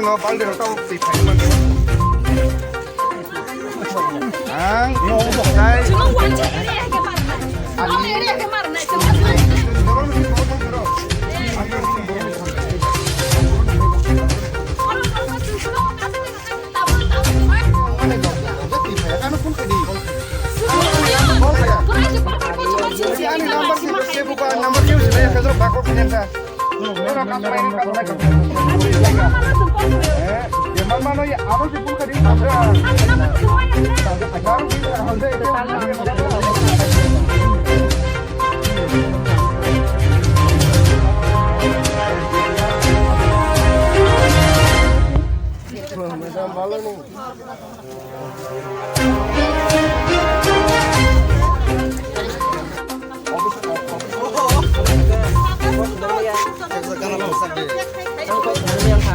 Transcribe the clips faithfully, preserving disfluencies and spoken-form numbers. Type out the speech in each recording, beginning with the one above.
Balde rok tabuk twi phai mani. Ang no bo dai. Chuma wancha area ke marna. Ang area ke marna. Ani number ke se buka, number ke se buka, number ke se buka.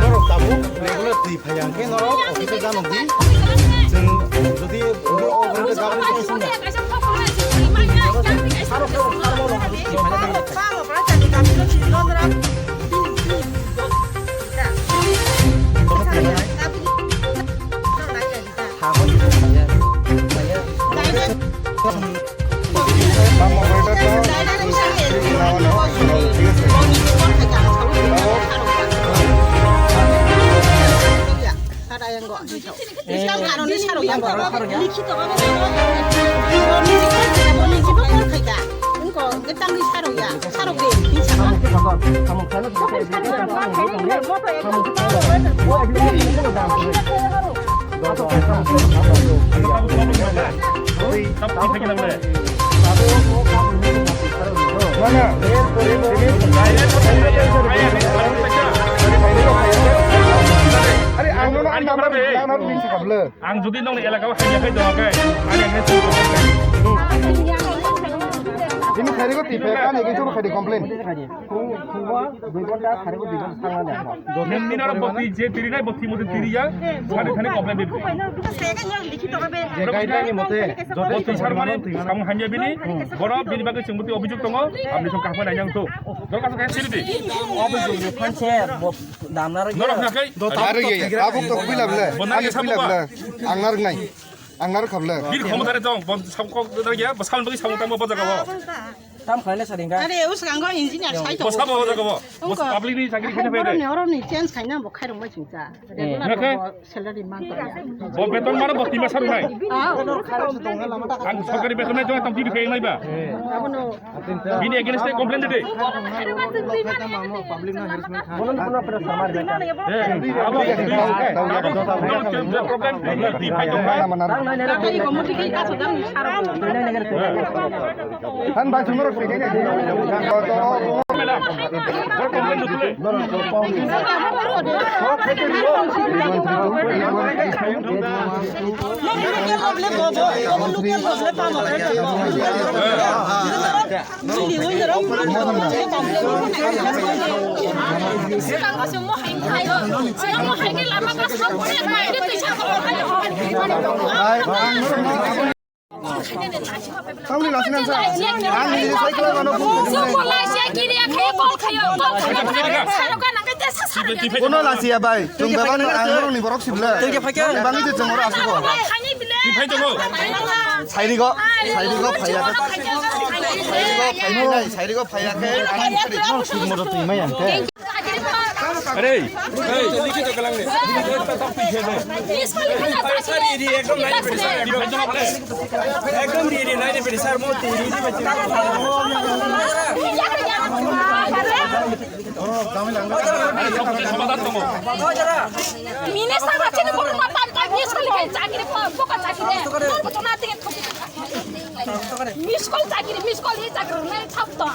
Norok tabuk regular twi phai ya, hwnkhe norok office o jano di. Chwng jodi o, o, o, o, Ang jodi nongni elaka o hamya khai dono khe, ani ang hai sung. Ini khairi ko tipe kan ini coba khairi complain. Nini nara boti je tiri nai boti mo tiri ya, sari thani complain de. Je guideline ni mote joto boti sar mane samung hamya bini, boro bini bagwi chwng boti obijok tongo, amni song kahma nai yang to. Dorkar khe siri di. Obijok ni phanse bo damnar. Norok na kai. Tabuk to kuila bla. Ani kuila bla. Ang nar nai. Ang nar khabla. Bir khomotare tong, bon sab kok dara ya, ba sal bagi samung tamo bajaga bo. Tam khaile sading ka. Are, uskango engineer sai to. Bo sabo bajaga bo. Bo public ni chakri khina pede. Boroni oroni change khaina bo khairung bai chingcha. Regular salary man to. Bo beton maro bo tima saru nai. Ah, ang sorkari beton nai jong tam dibi khai nai ba. Abono Bini against e complain dide. Public no harassment kha. Bono no pressure mari beta. Eh, abo, abo, problem, problem, di phai tong phai. Han bai sumur pide ne. Madam, complain dukle. Tamni lasi nang sa. Ang ni cycle ano phone ko. Kono lasi ya bai. Tung baba no ang borok ni borok sibla. Bang ni jeng oro asuk ko. Sairi go, sairi go phaiya. Sairi go phaiya, sairi go phaiya ke. Ang sari. Are, hey, likhi to kalang de. Ekdom ready, ekdom nai ready, sir, ekdom. Ekdom ready, nai ready, sir, mo ready, ready. Minister ba chini borok ma pan ka, minister ni kai chakri ko, boka chakri de. Nor ko chona tinge thok. Miss call chakri, miss call hi chakri nai thap to.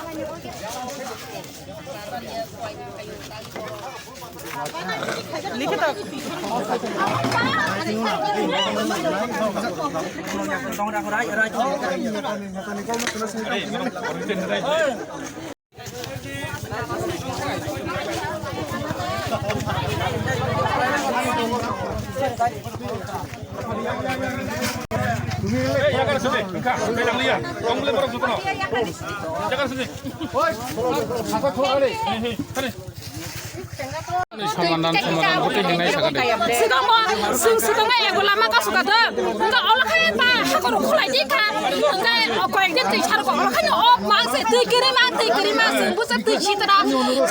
Somandan, somandan, hotei hingnai sakha de. Sigango, sing sigango ebo lama kasu kha de. Hingke olo khe ba hakor khulai di kha. Hingke o koyek din twi sargo olo khe o mang se twi kiri mang, twi kiri mang, sing busa twi sitra.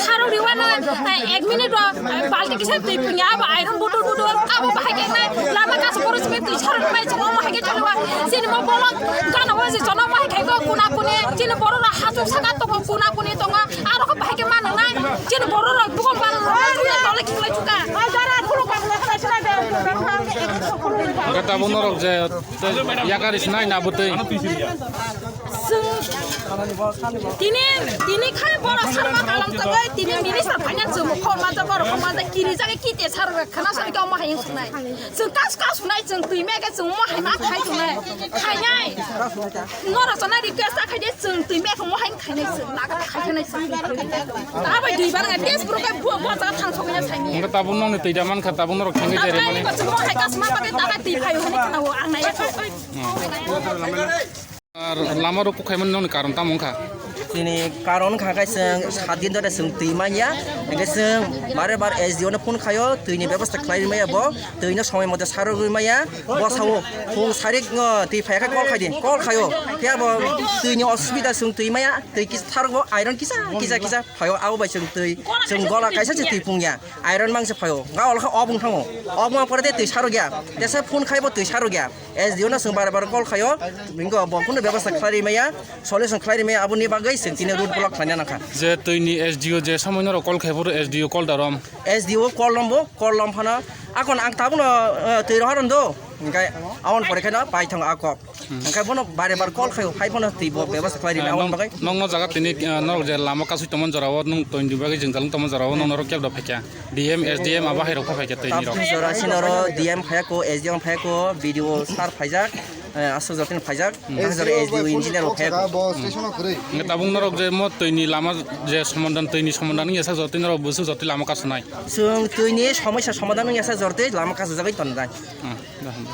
Saro riwano, eh, ek minute o, eh, balti kisa twi punya abo iron budur budur. Abo bahai khe nai lama kasu koro simi twi saro mai chungo mo hai khe chalo. Sini mo bolong gana wa se jono mo hai khe ko kuna kuni. Sini borok rok hachuk saka tongo kuna kuni tongo. Aro khe bahai khe ma nang nai. Chini borok rok bukong barok rok tole khinglai chuka. Hingke tabuk norok je tei yakari sinai na bwtwi. Chwng tini, tini khai borok sarma kalam togoi, tini minister finance chwng khorma ja borok khorma ja kiri jagoi kite sarok khana sari khe omo hai wng sunai. Chwng kas kas sunai chwng twi me khe chwng omo hai ma khai sunai. Khainai. Norok chana request ta khaide chwng twi me khe omo hai khainai chwng naga khainai chwng. Ta bai dui bar ngai test bro khe bo bo ta thang sokya saini. Hingke tabuk nokni twi da mankha tabuk norok thangwi jere mani. Chwng omo hai kas ma bagwi ta twi phaio hwnwi khna o ang nai. Ar lama rok kukhaimani nokni karon tamo wngkha? Chini karon wngkha khe chwng sat din dhore chwng twi manya, hingke chwng bare bar S D O no phone khaio, twi ni bebosta khlai maya bo, twi no somoi mote sarogwi maya, bo sao phung sarik, uh, twi phai khe call khai di, call khaio, phiya bo twi ni osubida chwng twi maya, twi kisa tharok bo iron kisa kisa kisa phaio, abo bai chwng twi, chwng gola kaisa se twi phungya, iron mangse phaio, ga olkha ob wng thango, ob wng pore de twi sarogya, tesa phone khai bo twi sarogya. S D O no chwng bar bar call khaio, hingo bo kunu bebosta khlai ri maya, solution khlai ri maya, aboni bagwi chwng tini road block khlaina nangkha. Je twi ni S D O je somoi norok call khai phuru S D O call da rom. S D O call rombo, call rom phano, akon ang tabukno, eh, twi rohor rondo, hingke aboni pore kheno pai thango a kok. Hmm. Hingke bono bare bar call khaio, phai phano twi bo bebosta khlai ri maya, aboni bagwi. Nokno jaga tini, eh, norok je lama kasui tongmani jorao, nwng twi ni bagwi jwngjal wng tongmani jorao, nwng norok kebo da phaikha. D M, S D M abo hai rok phai khe twi ni rok. Tabuk jora sini oro D M phai ko, S D M phai ko, B D O sir phaijak, eh, aswk jotoni phaijak, hmm, tang jora S D O engineer rok phai ko. Bo station o kwrwi. Nge tabuk norok je mo twi ni lama je somadan, twi ni somadan wngya sak jotoni norok bwswk jotoni lama kasunai. Chwng twi ni somosya somadan wngya sak jotoni lama kasujagwi tongnai. Hmm, jaham.